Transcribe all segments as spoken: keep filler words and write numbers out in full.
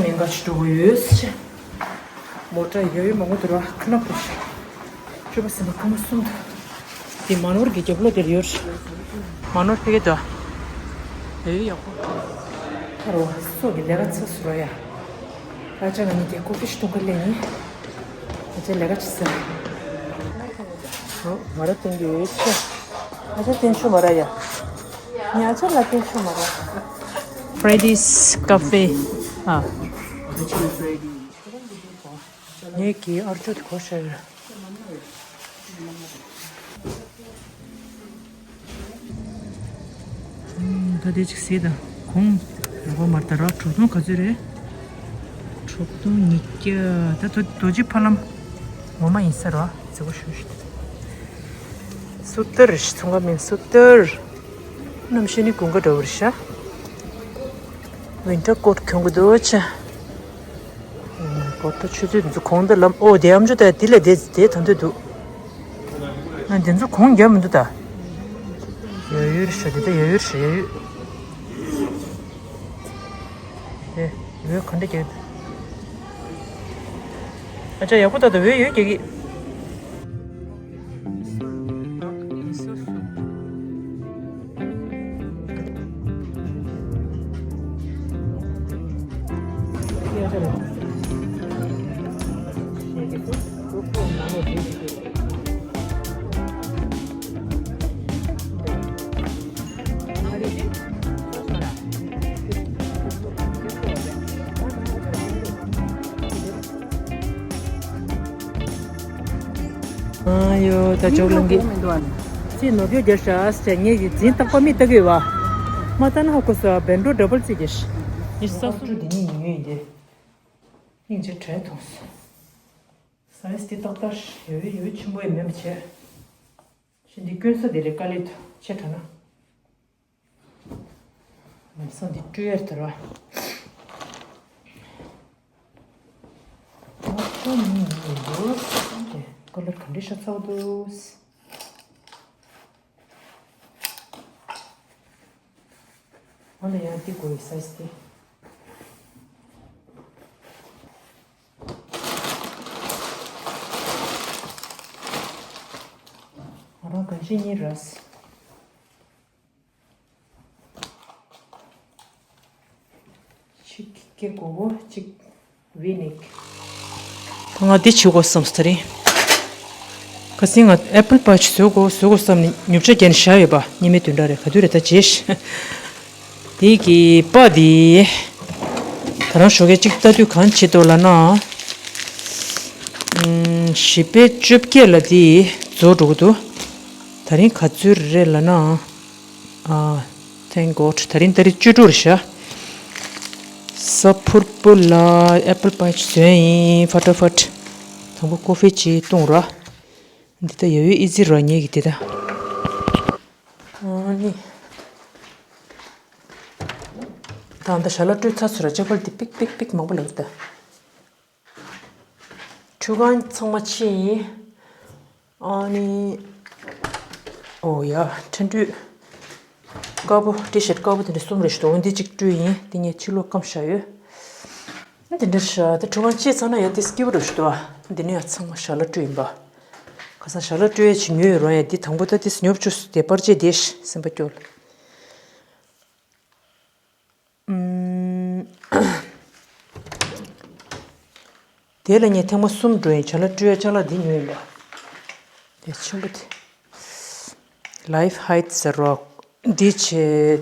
མིང་ག་ཅི་འགྲོ་གི་ཡོད་ཟེར། མོ་ཊ་ཡོད་ཡོད་མང་པོ་འདུག་ར། ཁ་ན་པོ་ཞིག་སྤྱོད་པ་ཟིན་པ་ཁ་མ་གསུམ་འདུག་དེ་མ་ནོར་གྱི་རྒྱབ་ལོགས་དེར་ཡོད་རེད། མ་ནོར་ཕ་གི་འདུག་ཡོད་ཡོད་ཡག་པོ། ཁ་རོ་སོ་གི་ལས་ཀ་ཚ་སུ་རོ་ཡ། ཨ་ཅག་ང་གཉིས་ཀྱི་ཀོ་ཕི་ཞིག་འཐུང་ག་སླེབས་ཡིན། ཨ་ཅག་ལས་ཀ་བྱེད་ས། ཨོ་མ་ར་བསྟན་གྱི་ཡོད་ཆེ། ཨ་ཅག་བསྟན་ཆོག་མ་ར་ཡ། ངས་ཨ་ཅག་ལ་བསྟན་ཆོག་མ་ར། Freddy's Cafe. ཨ། ངས་ཀྱི་ཨར་ཅོ་དེ་གོ་ཤ་ཡོད། ད་དེ་ཅིག་གཟིགས་དང་གོང་། ཡག་པོ་མ་རེད་ད་ར། དྲུག་སྟོང་ག་ཚོད་རེད། དྲུག་སྟོང་ཉིས་བརྒྱ། ད་རྡོ་རྡོ་རྗེ་ཕ་ལམ་ངོ་མ་ཡིན་ས་ར། མཛེས་པོ་ཞུ་ཞུ། སུ་ཏར་ཚོང་ཁང་མིན་སུ་ཏར། གནམ་གཤིས་ནི་དགུན་ཁ་འདྲ་བོ་རེད་ཤག་ཝིན་ཊར་ཀོ་ཊི་གྱོན་གི་འདུག་ཆ། ཨོ་ད་ཆུ་ཚོད་འདི་ཚོ་གོང་དུ་ལམ། ཨོ་དེ་ཨམ་ཅོག་དེ་དེ་ལས་དེ་དེ་ཐོན་དུས་འདུག་ཨ་འདི་ཚོ་གོང་རྒྱབ་མི་འདུག་ད། ཡོད་ཡོད་རེད་ཤག་དེ་ད་ཡོད་ཡོད་རེད་ཤག་ཡོད་ཡོད། དེ་འོད་ག་འདྲ་རྒྱག་གི་འདུག་ཨ་ཅག་ཡག་པོ་ད་ད་འོད་ཡོད་རྒྱག་གི། ཨ་ཡོ་ད་ཅོག་ལང་གི། ཅི་ནོར་འཁྱོག་རྒྱག་ཤག་ཟེར་ངས་ཀྱི་འཛིན་རྟག་པ་མི་ལྟ་གི་ཡོད་བ། མ་ལྟ་ན་ཧ་གོ་སོ་བན་འགྲོ་འདྲ་པོ་ཅིག་གི། ཉི་ཤུ་རྩ་གསུམ་དེ་ཉིད་ཉོས་ཡིན་ཏེ། སྙིང་རྗེ་དྲན་ཐོངས། སའི་ཛི་དེ་ཏག་ཏག་ཡོད་ཡོད་ཆེན་པོ་ཡང་མིན་པ་བྱས། ཞིང་འདི་སྐྱོན་ས་དེ་རེད་དཀའ་ལས་ཐོག་ཆེ་དྲགས་ན། ངེད་ཚང་འདི་སྤྲོད་ཡར་དར་བ། ཨོ་ཁོ་མི་ཡིན་འདུག་ཀ་ལར་ག་འདྲ་ཤ་ཚ་བོ་འདུག་ཨ་ལ་ཡང་འདི་དགོས་ཡོད་སའི་ཛི་དེ། ང་རང་གང་ཅི་གཉིས་རེད། གཅིག་སྐེ་གོ་བོ་གཅིག་ཝི་ནེག་ད་ང་འདི་བྱེད་དགོས་བསམ་སོང་ད་རིང་། ཁ་སང་ང་ཨེ་པལ་པའི་ཅིག་བཟོ་དགོས་བཟོ་དགོས་བསམ་ནས་ཉོ་ཆ་རྒྱག་ནས་བཞག་ཡོད་པ། ཉི་མའི་བདུན་ཕྲག་རེད། ག་དུས་རེད་ད་བྱེད། འདི་གི་པ་འདི། ད་རང་ཞོགས་ཀས་གཅིག་ལྟ་དུས་གང་བྱེད་འདུག་ལབ་ན། ཨམ། བཞི་པའི་བཅོ་བརྒྱད་ལ་འདི་རྫོགས་འགྲོ་གི་འདུག་ད་རིང་ག་ཚོད་རེད་ལབ་ན། ཨ། Thank God ད་རིང་ཏ་རིག་བཅུ་དྲུག་རེད་ཤག་གཟའ་ཕུར་བུ་ལ་ཨེ་པལ་པའི་ཅིག་བཟོས་ཡིན། ཕ་ཏྲ་ཕ་ཏྲ། དང་པོ་ཀོ་ཕི་ཅིག་བཏུང་ར། འདི་ད་ཡ་ཡོད་ཨི་ཛི་ར་ཉེ་གི་འདི་ད། ཨ་ནི། ད་ད་ཞལ་ལག་སྤྲོད་ཚར་སོང་ར། ལྕགས་པར་འདི་པིག་པིག་པིག་མང་པོ་ལབ་ད། ཁྲུས་ཁང་ཚང་མ་ཕྱེ་ཡིན། ཨ་ནི། ཨོ་ཡ། ཁྲེང་ཏུའུ་དཀར་པོ། ཊི་ཤར་ཊི་དཀར་པོ་དེ་འདྲ་གསུམ་རེ་ཞིག་འདུག་འོ་འདི་གཅིག་བཀྲུས་ཡིན། འདི་ངས་ཕྱི་ལོགས་སྐམ་བཞག་ཡོད། འདི་འདྲ་ཤག་དེ་ཁྲུས་ཁང་ཕྱེ་ཚར་ན་ཡང་དེ་སྐྱིད་པོ་རེ་ཞིག་འདུག་ཨ། འདི་ནས་ཡང་ཚང་མ་ཞལ་ལག་སྤྲོད་ཡིན་པ། ཁ་སང་ཞལ་ལག་སྤྲོད་ཡས་ཅིག་ཉོས་ཡོད་རུང་ཡང་འདི་དང་པོ་ད་དེ་ཉོ་བཅུག་དེ་པར་ཆས་དེ་སེམས་པ་སྐྱོ། ཨུམ། དེ་ལ་ངས་ཐེངས་མ་གསུམ་འགྲོ་ཡིན། ཅ་ལག་སྤྲོད་ཡ་ཅ་ལག་འདི་ཉོས་ཡིན་པ། དེ་ཆེན་པོ་དེ། Life Hide ཟེར་རོ། འདི་བྱས་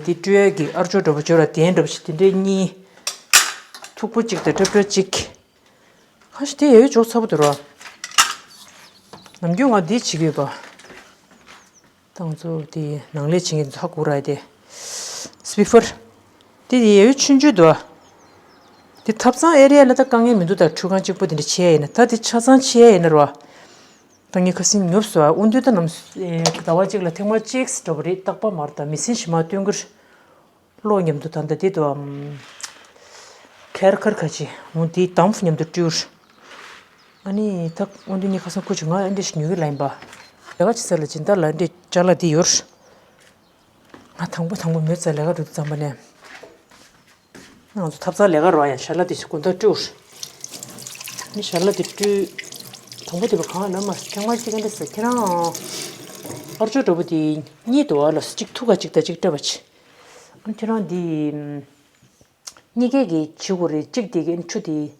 འདི་སྤྲོད་ཡ་གི་ཨར་ཅོ་འདྲ་པོ་འབྱོར་ར། དེ་འདྲ་པོ་ཞིག་དེ་འདྲའི་གཉིས། མཐུག་པོ་གཅིག་དང་ཊབ་ཊབ་གཅིག་ཁ་ཤས་དེ་ཡ་ཡོད་འཇོག་ཚ་པོ་འདུག་ར། ནམ་རྒྱུན་ང་འདི་བྱེད་ཀྱི་ཡོད་པ། ཏང་ཙུའུ་དེ་ནང་ལས་བྱེད་མཁན་ཚོ་ཧ་གོ་ར་དེ། སི་ཝི་ཕར། དེ་དེ་ཡ་ཡོད་ཆུང་ཆུང་འདུག་ཨ། དེ་ཐབ་ཚང་ཨེ་རི་ཡ་ལ་ད་དཀའ་ངལ་མི་འདུག་ད་ཁྲུས་ཁང་གཅིག་པོ་དེ་འདྲ་བྱས་ཡིན་ན། ད་དེ་ཆ་ཚང་བྱས་ཡིན་ན་ར། ད་ངས་ཁ་སང་ཉོབ་སོང་ཨ། འོ་འདུག་ད་ནམ་ཟླ་བ་གཅིག་ལ་ཐེངས་མ་གཅིག་འགྲོ་བ་རེད། རྟག་པར་མ་རེད། ད་མི་སེམས་ཤིག་མ་སྟོན་གི་རེད། གློག་མཉམ་དུ་ད་ལྟ་དེ་དུ་ཨམ། ཁེར་ཁར་ཁ་ཆེ་འོ་དེ་དམ་ཕུ་མཉམ་དུ་སྤྲུལ། ཨ་ནི་ད་འོ་འདི་ནི་ཁ་སང་ཁོ་ཆུ་ང་ཨ་འདྲེ་ཞིག་ཉོས་ལ་ཡིན་པ། ལས་ཀ་ཅི་ས་ལ་སྦྱིན་བདག་ལ་འདྲེ་ཅ་ལག་འདི་ཡོད། ང་དང་པོ་དང་པོ་མོས་ཙ་ལས་ཀ་འགྲོ་དུས་ཙམ་པ་ནས། ང་ཚོ་ཐབ་ཚང་ལས་ཀ་རོ་ཡང་ཞལ་ལག་དེ་དགུན་ཐག་སྤྲོད། ནི་ཞལ་ལག་དེ་སྤྲོད། དང་པོ་དེ་བ་གང་ལ་མ་ཁྱང་མ་ཅི་ག་འདྲ་ཟེར་ཁྱེད་རང་། ཨར་ཅོ་འདྲ་པོ་དེ་གཉིས་འདུག་ཨ་ལ་གཅིག་ཐུག་ག་གཅིག་དང་གཅིག་སྤྲད་པ་ཆེ། ཨ་ཁྱེད་རང་དེ་གཉིས་ཀའི་གི་བྱེད་དགོས་རེད། གཅིག་དེ་གི་ཆུ་དེ་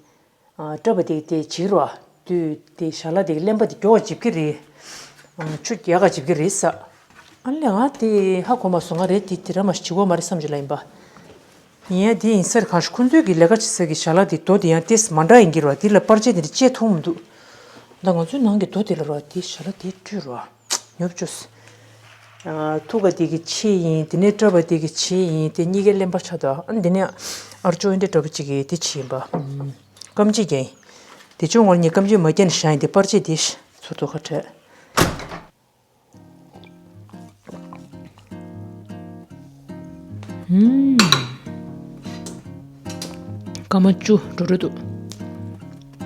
སྤྲད་པ་དེ་དེ་བྱེད་རོ། དུས་དེ་ཞལ་ལག་དེ་གི་རློན་པ་དེ་མགྱོགས་ག་འཇིབ་ཀྱི་རེད། ཆུ་རྒྱག་ག་འཇིབ་ཀྱི་རེད་ས། ཨ་ལས་ང་དེ་ཧ་གོ་མ་སོང་། ང་རེད་དེ་དེ་ར་མ་ཞིག་གོ་མ་རེད་བསམ་གྱི་ལ་ཡིན་པ། ཡིན་ཡ་དེ་ཡིན་སར་གང་ཞིག་ཁོང་ཚོས་ཀྱི་ལས་ཀ་བྱེད་ས་གི་ཞལ་ལག་དེ་རྡོ་དེ་ཡང་ཏེས་མ་འདྲ་ཡིན་གྱི་རོ། དེ་ལ་པར་ཆས་དེ་འདྲ་བཅད་ཐུབ་མི་འདུག་ད་ང་ཚོའི་ནང་གི་རྡོ་དེ་ལ་རོ་དེ་ཞལ་ལག་དེ་སྤྲུལ་རོ། ཉོབ་བཅོས། ཐུག་ག་དེ་གི་ཆེ་ཡིན། དེ་ནས་སྤྲད་པ་དེ་གི་ཆེ་ཡིན། དེ་གཉིས་ཀའི་རློན་པ་ཆགས་འདུག་ཨ་དེ་ནས་ཨར་ཅོ་འདྲ་འདྲ་པོ་གཅིག་གི་དེ་ཆེ་ཡིན་པ། སྐམ་ཅིག་རྒྱག་ཡིན། དེ་ཅུང་ངོར་ཉིད་སྐམ་ཅིག་མ་རྒྱག་ནས་བཞག་ཡིན། དེ་པར་ཆས་དེ་ཚོ་ཐུག་ག་འཕྲད། ཧུམ། སྐར་མ་བཅུ་འགྲོ་འགྲོ་འདུག་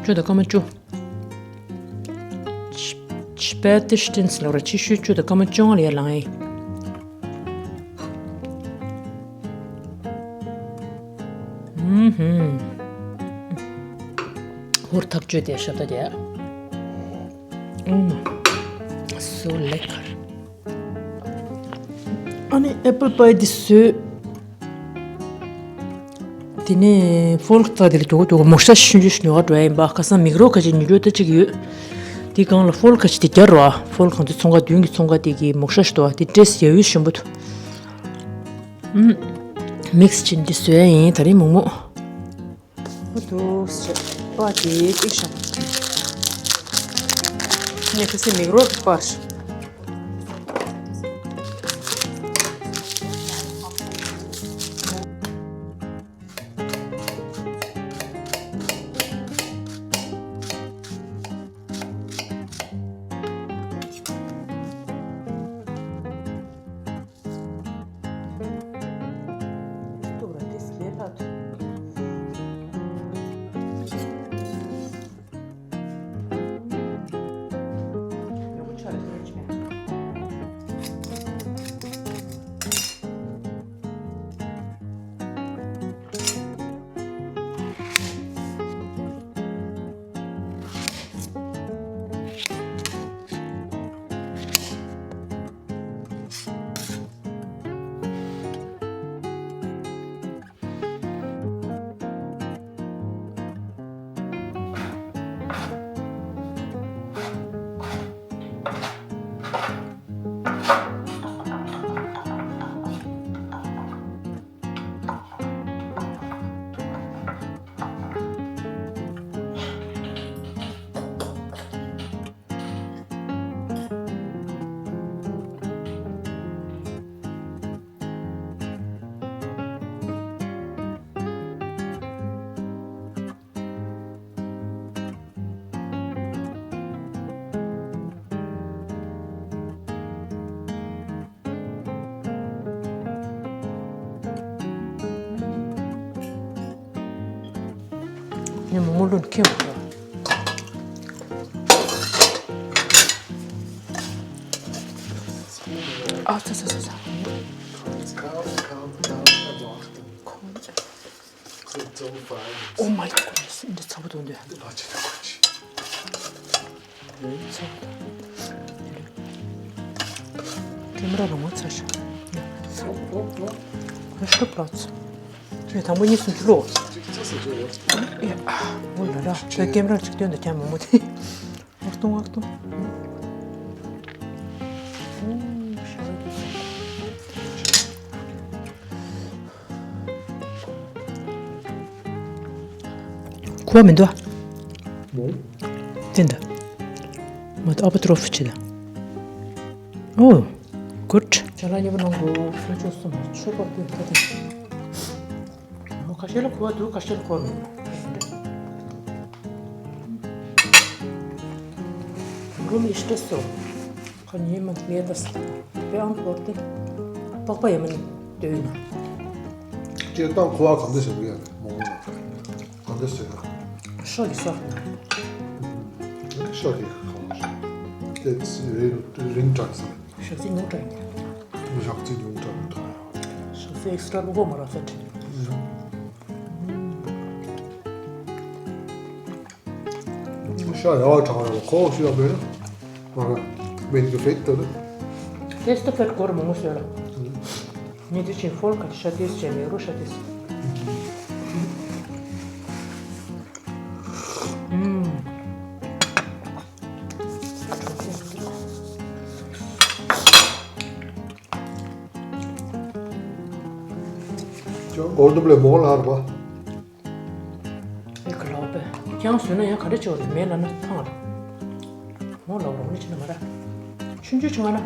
བཅུ་དང་སྐར་མ་བཅུ། Spätestens ལབ་ར་ཕྱི་ཤོད་བཅུ་དང་སྐར་མ་བཅོ་ལྔ་ལ་ཡར་ལངས་ཡིན། ཧུམ་ཧུམ། ཧོར་ཐག་གཅོད་དེ་ཞབས་ཏ་དེ། ཨུམ། སུ་ལེགས། ཨ་ནི་ཨེ་པལ་པའི་འདི་བཟོས། དེ་ནས་ཕོལ་ཁ་དེ་ལ་མགྱོགས་མགྱོགས་མོག་ཤ་ཤུན་ཅུ་ཉོ་ག་འགྲོ་ཡ་ཡིན་པ། ཁ་སང་མིག་རོ་ཁ་ཅིག་ཉོ་རྒྱུ་ད་ཅིག་ཡོད། དེ་སྒང་ལ་ཕོལ་ཁ་ཅིག་དེ་རྒྱ་རོ། ཕོལ་གང་དུ་ཚོང་ཁ་མདུན་གྱི་ཚོང་ཁ་དེ་གི་མོག་ཤ་ཞིག་འདུག་དེ་ཏྲེས་ཡ་ཡུལ་ཞིམ་པོ་འདུག་ཨུམ། མིག་སི་ཅིན་འདི་བཟོས་ཡ་ཡིན་ད་རིང་མོག་མོག་འོ་འདུག་སེ་པ་དེ་ཏིག་ཤ། ངས་ཁ་སི་མིག་རོ་པར། ངས་མོག་མོག་བླུགས་ནས་ཁེངས་པ་འདྲ། ཨ་ཚ་ཚ་ཚ་ཚ། It's cold, cold, cold, cold. It's so fine. Oh my goodness, འདི་ཚ་པོ་འདུག་འདི། འདི་ཕལ་ཆེར་ཁོ་ཆེ། འདི་ཚ་པོ་འདུག་ཀེམ་ར་རུ་མོ་ཚ་ཤ། ཨོ་ཨོ་ཨོ། ཧ་ཤ་པ་ལ་ཚ། ཁྱོད་དང་པོ་གཉིས་སུ་འཇུ་ལོ། གཅིག་ཚ་ས་འཇུ་ལོ། ཨེ་ཨ། འོ་ལ་ལ། ད་ཀེམ་ར་གཅིག་སྟོན་དུ་ཀྱང་མོ་མོ་དེ། ཨག་སྟོང་ཨག་སྟོང་། ཁུ་བ་མི་འདུག་ཨ། ཙན་ད། མ་ཏོ་ཨ་པ་ཏྲོ་ཕུ་ཆེ་ད། ཨོ། གུཌ། ཅ་ལག་མཉེས་པོ་གནང་འདུག་ཁྱོད་ཆོག་སོང་། ཆོས་པར་དུ་ད་དེ། ཁ་ཤས་ལ་ཁུ་བ་འདུག་ཁ་ཤས་ལ་ཁུ་བ་མེད། རུམ་ཡི་སྤྲད་སོ། ཁ་ཉེས་མ་ངས་ད་ས། དཔེ་ཨང་བོར་ཏེ། པགས་པ་ཡ་མ་ནི་ལྟོས་ན། ཅེས་ཏང་ཁུ་བ་གང་འདྲ་ཟེར་གི་ཡ་རེད་མོག་མོག་ན། གང་འདྲ་ཟེར་ན། ཤོ་ཡི་ས། ཤོ་དེ་གང་འདྲ་ཟེར། དེ་རིང་དྲགས་ཟེར། ཞག་ཚི་ཉུང་དྲགས་ཡིན། ཞག་ཚི་ཉུང་དྲགས་ཡིན། ཞག་ཚི་ཨེག་སི་ཊྲ་བླུག་གོ་མ་རག་ས་དྲན། ཤ་ཡག་དྲག་ཡག་ཁོག་ཤི་ཡག་མེད་ན། ང་མེད་ཀྱི་ཕེད་དོ་ནི། ཏེས་ཏོ་ཕེད་གོར་མོ་མོ་སོ་ལ། མི་དུ་ཆེ་ཕོལ་ཁ་ཤ་ཏེས་ཆེ་ནེ་རུ་ཤ་ཏེས། ཨུམ། ཅོ་གོར་དུ་བླེ་མོ་ལ་ཧར་བ། ཨེ་ཁ་ལོ་པེ། ཁྱེད་རང་བཟོས་ན་ཡང་ག་འདྲ་བྱེད་དགོས་རེད། མེད་ལབ་ན་ཐང་རེད། ངོ་ལོག་རོགས་ནི་བྱེད་ན་མ་ར། ཆུང་ཆུང་བྱུང་བ་ན།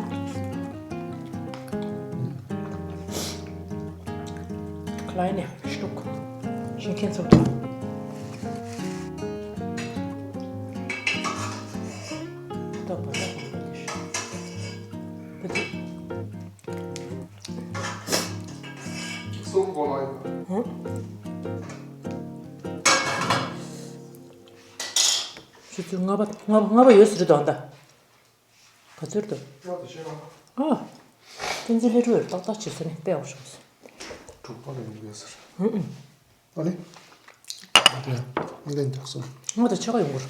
ཁ་ལ་ཡིན་ནས་ཤུག་ཤིང་ཁེན་ཚོགས་ཀྱི། ཏོག་པ་ཏོག་པ་ཏོག་པ། སོག་པོ་ལ་ཡིན། ཧུང་། ཆུ་ཚོད་ལྔ་པ་ལྔ་པ་ལྔ་པ་ཡོད་ཟེར་དོ་ཨ་ད། ག་ཚོད་འདུག་ལྔ་དང་ཕྱེད་ཀ། ཨ། བསྟན་འཛིན་ལྷ་སྒྲུབ་ཏག་ཏག་བྱེད་ས་ནས་དཔེ་ཡག་པོ་བྱུང་སོང་། དྲུག་པ་ལ་ཡོང་གི་ཡོད་ཟེར། ཧུང་ཧུང་། ཨ་ནི། ཨ་ལེན་རྒྱག་སོང་། ལྔ་དང་ཕྱེད་ཀ་ཡོང་གི་རེད།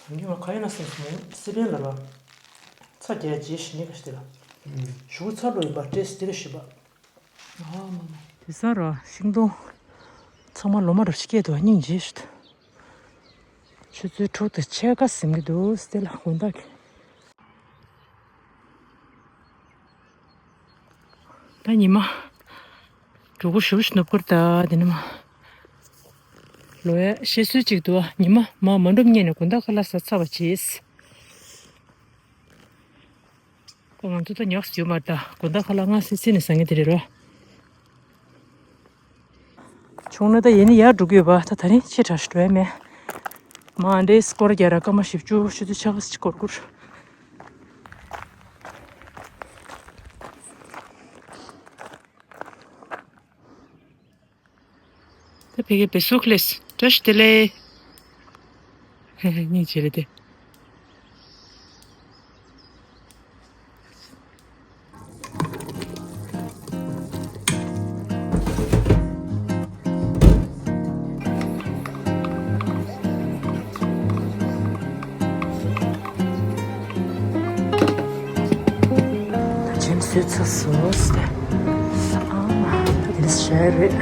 ཧུང་། ངས་ང་ག་ཡིན་ན་སེམས་སོང་། སི་པན་ལ་ར། ཚ་རྒྱ་རྗེས་ཤི་ནི་ག་ཤི་དེ་ལ། ཞུ་ཚ་ལོ་ཡིན་པ་སྤྲེལ་སི་དེ་རེ་ཤི་པ། ཨ་མ་མ། དེ་ས་ར་ཤིང་སྡོང་། ཚང་མ་ལོ་མ་རུ་ཤི་སྐད་དུ་སྙིང་རྗེ་ཤི། ཆུ་ཚོད་དྲུག་དང་ཕྱེད་ཀ་ཟིན་གི་འདུག་སྟེ་ལ་དགོང་དག་གི། ད་ཉི་མ། གྲོགས་པོ་ཞུ་ཞུ་ནུབ་སྐོར་ད་དེ་ནི་མ། ལོ་ཡ་བཤད་སྲོལ་གཅིག་འདུག་ཨ། ཉི་མ་མ་མ་འགྲུབ་ཉེ་ནས་དགོང་དག་ཁ་ལག་ཟ་ཚར་བ་བྱས། ཁོ་ང་ཚོ་ད་ཉག་ཟིག་ཡོད་མ་རེད་ད། དགོང་དག་ཁ་ལག་ང་སི་སི་ནས་ཟ་ངེས་དེ་རེད་རོ། བྱུང་ན་ད་ཡིན་ནི་ཡར་འགྲོ་གི་ཡོད་པ། ད་ད་རིང་ཆེ་དྲགས་ཤིག་འགྲོ་ཡ་མེད། མ་འདྲེ་སྐོར་རྒྱག་ར་སྐར་མ་བཞི་བཅུ་ཆུ་ཚོད་ཕྱེད་ཀ་ཅིག་འགོར་འགོར། ད་ཕ་གི་བེ་སུ་ཁ་ལེས་བཀྲ་ཤིས་བདེ་ལེགས། སྙིང་རྗེ་རེད་དེ། ཇེམ་བཟོས་ཚར་སོང་ཟེར། ཨ་མ། ད་དེ་ནས་ཞལ་རེད།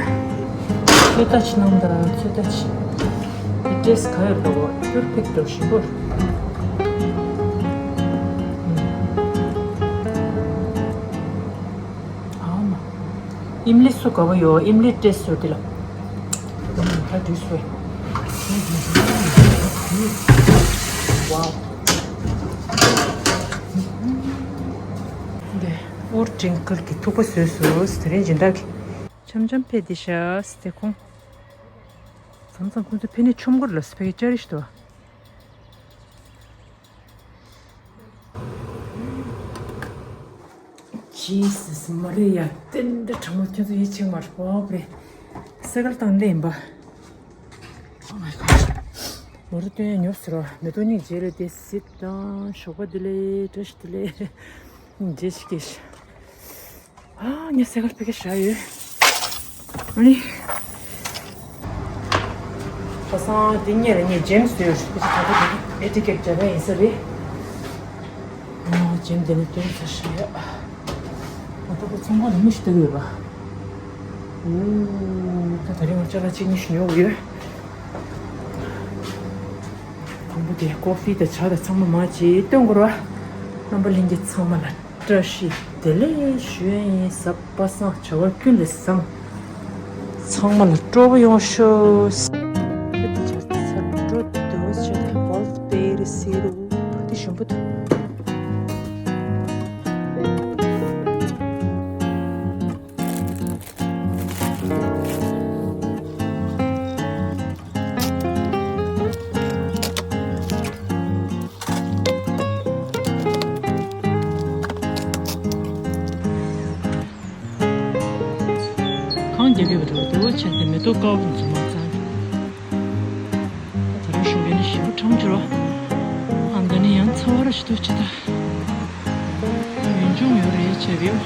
ཚོད་ལྟ་ཅིག་གནང་དང་། ཚོད་ལྟ་ཅིག། དེ་ཏྲེས་ག་ཡོད་འགྲོ་གོ། ཀྱུར་ཕིག་འགྲོ་ཞིམ་པོ། ཨ་མ། ཨིམ་ལི་སུ་ག་བ་ཡོད། ཨིམ་ལི་ཏྲེས་སུ་དེ་ལ། ད་དུས་སུ། ཝའོ། འདི་ཨུར་ཀྲིང་ཀལ་གྱི་ཐུག་པ་བཟོས་སོང་། དེ་རིང་སྦྱིན་བདག་གིས་འཆམ་འཆམ་ཕེབས་བསྡད་ཤག་སྟེ། ཁོང་མཚམས་མཚམས་ཁོང་ཚོ་ཕེབས་ནས་ཆོམ་གོར་ལ་ཕེབས་ཀྱི་ཅ་རི་ཞིག་འདུག་ཇི་སི་སི་མ་རེད་ཡ། ཏན་ཏན་གྲང་མོ། ཁྱོད་ཚོ་ཡིད་ཆེས་མ་རེད་པ། སེ་གལ་བཏང་ལེན་པ། Oh my god། མོ་རུ་སྟོན་ཡ་ཉོབ་ཟེར་བ། མེ་ཏོག་གཉིས་རྗེས་ལ་དེ་སིད་དང་། ཞོགས་པ་བདེ་ལེགས། བཀྲ་ཤིས་བདེ་ལེགས། རྗེས་ཤིག་གེ་ཤི། ཨ། ངས་སེ་གལ་ཕ་གི་བཞག་ཡོད། ཨ་ནི། ཁ་སང་དེ་ཉེ་ལ་ངས་ཇེམ་བཟོས་ཡོད། ཕ་གི་ད་ལྟ་དེ་ཨེ་ཊི་ཀེ་ཊི་རྒྱབ་ཡ་ཡིན་ས་རེད། ཨ། ཇེམ་དེ་ནས་སྟོན་ས་ཞིག་ཡོད། ད་ལྟ་ཁོ་ཚོང་ཁང་ལ་མི་ཞིག་ལྟ་གི་ཡོད་པ། ཨོ། ད་ད་རིང་ང་ཅ་ལག་གཅིག་གཉིས་ཤིག་ཉོ་གི་ཡོད། དང་པོ་དེ་ཀོ་ཧྥི་དང་ཇ་དང་ཚང་མ་མར་ཅིག་བཏོན་དགོས་ར། རྣམ་པ་ལྷན་རྒྱས་ཚང་མ་ལ་བཀྲ་ཤིས་བདེ་ལེགས་ཞུ་ཡ་ཡིན། གཟའ་པ་སངས་བྱ་བ་ཀུན་ལས་བཟང་། ཚང་མ་ལ་སྤྲོ་པོ་ཡོང་ཤོག། ཁྱོད་དེ་ཆར་ཚ་འགྲོ་འདུག་ཆེ་ད་བོལ་ཏེ་རེ་སི་རུ་ཕ་དེ་ཞུམ་པོ་འདུག་གངས་རྒྱག་གི་ཡོད་པ་འདྲ་བོ་འདུག་ཆེ་དེ་མེ་ཏོག་དཀར་པོ་འཛུམ་མ་ཚང་། ད་རུང་ཞོགས་ཀས་ནི་ཞེ་པོ་གྲང་གྱུར་བ། ཨ། ད་ནི་ཡང་ཚ་བ་ར་ཞིག་འདུག་ཆེ་ད། ད་ཡུན་ཅུང་ཡོད་རེད་ཆེ་རེད།